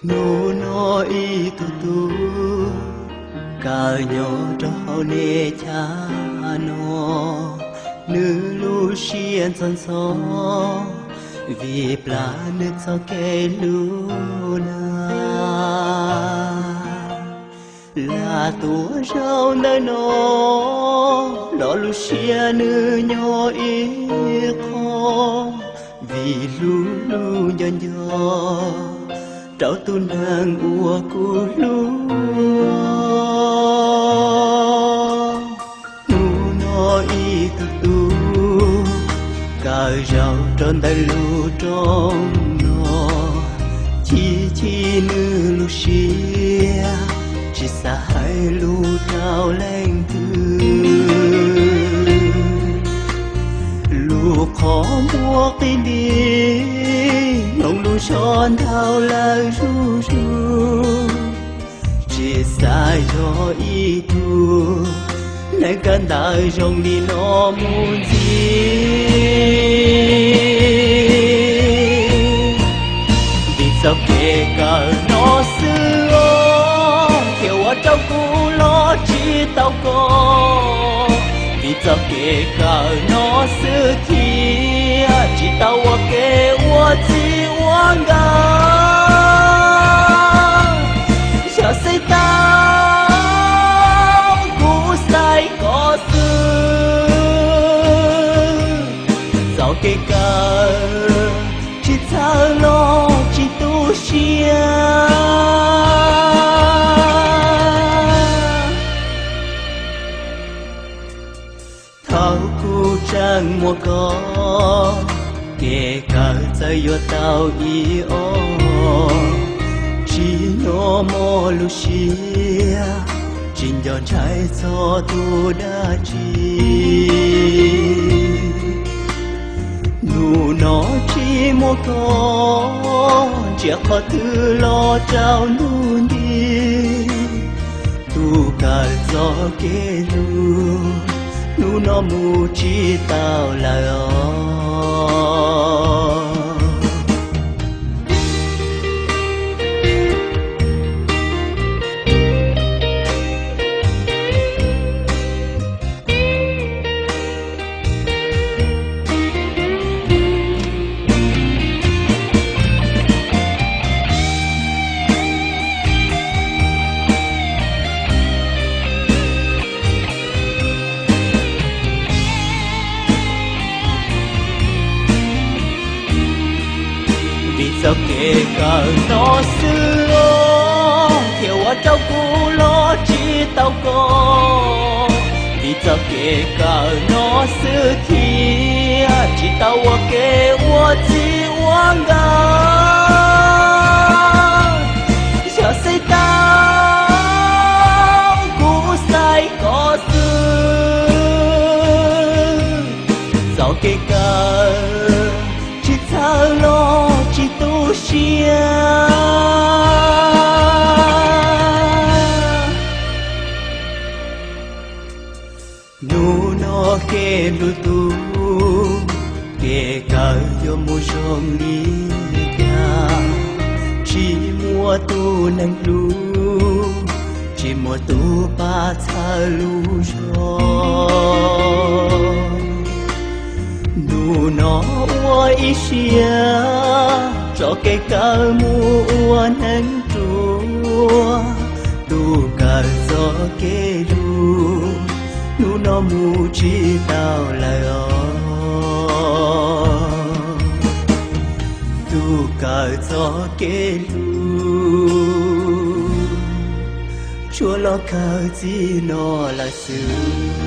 Hnub no ib tug tub kawm nyob rau hauv nej chav no, nws lub siab ntxhov ntxhov vim plam nws txoj kev hlub na. Lam tuaj zaum ntawm no los lub siab nws nyob ib qho, vim hlub hlub nco nco rau tus neeg uas kuv hlub. Hnub no ib tug tub kawm zaum rau ntawm lub roob no, chim chim nws lub siab tsis xav hais lus rau leej twg. Lub qhov muag qi nti, mloog lub zog ntau lawm zuj zus, tsis xav yog ib tug neeg kawm ntawv zoo li no mus ntxiv. Vim txoj kev kawm no xwb thiaj ua rau kuv los tsis tau koj. Vim txoj kev kawm no xwb thiaj tsis tau ua ke ua txij ua nkawm. Yog xaiv tau kuv xaiv koj xwb, txoj kev kawm tsis txhawj los tsis tu siab. Thaum kuv tseem muaj koj, kev kawm txawm yuav tau ib ob, tsis nyob muaj lub siab, tsis nco ntshai txog tus dab tsi. Hnub no tsis muaj koj, ntsia qhov twg los rau hnub nti. Tus kawm txoj kev hlub, hnub no mus tsis tau lawm os. Vim txoj kev kawm no xwb thiaj ua rau kuv los tsis tau koj. Vim txoj kev kawm no xwb thiaj tsis tau ua ke ua txij ua nkawm. Yog xaiv tau kuv xaiv koj xwb, txoj kev kawm tsis txhawj los tsis tu siab. Hnub no kev nplua tuag, kev kawm yuav mus zoo li cas, tsis muaj tus neeg hlub, tsis muaj tus pab txhawb lub zog. Hnub no ua ib siab tso kev kawm mus ua neeg ruam. Tus kawm txoj kev hlub, hnub no mus tsis tau lawm os. Tus kawm txoj kev hlub, tsuas los kawg txij no lawm xwb.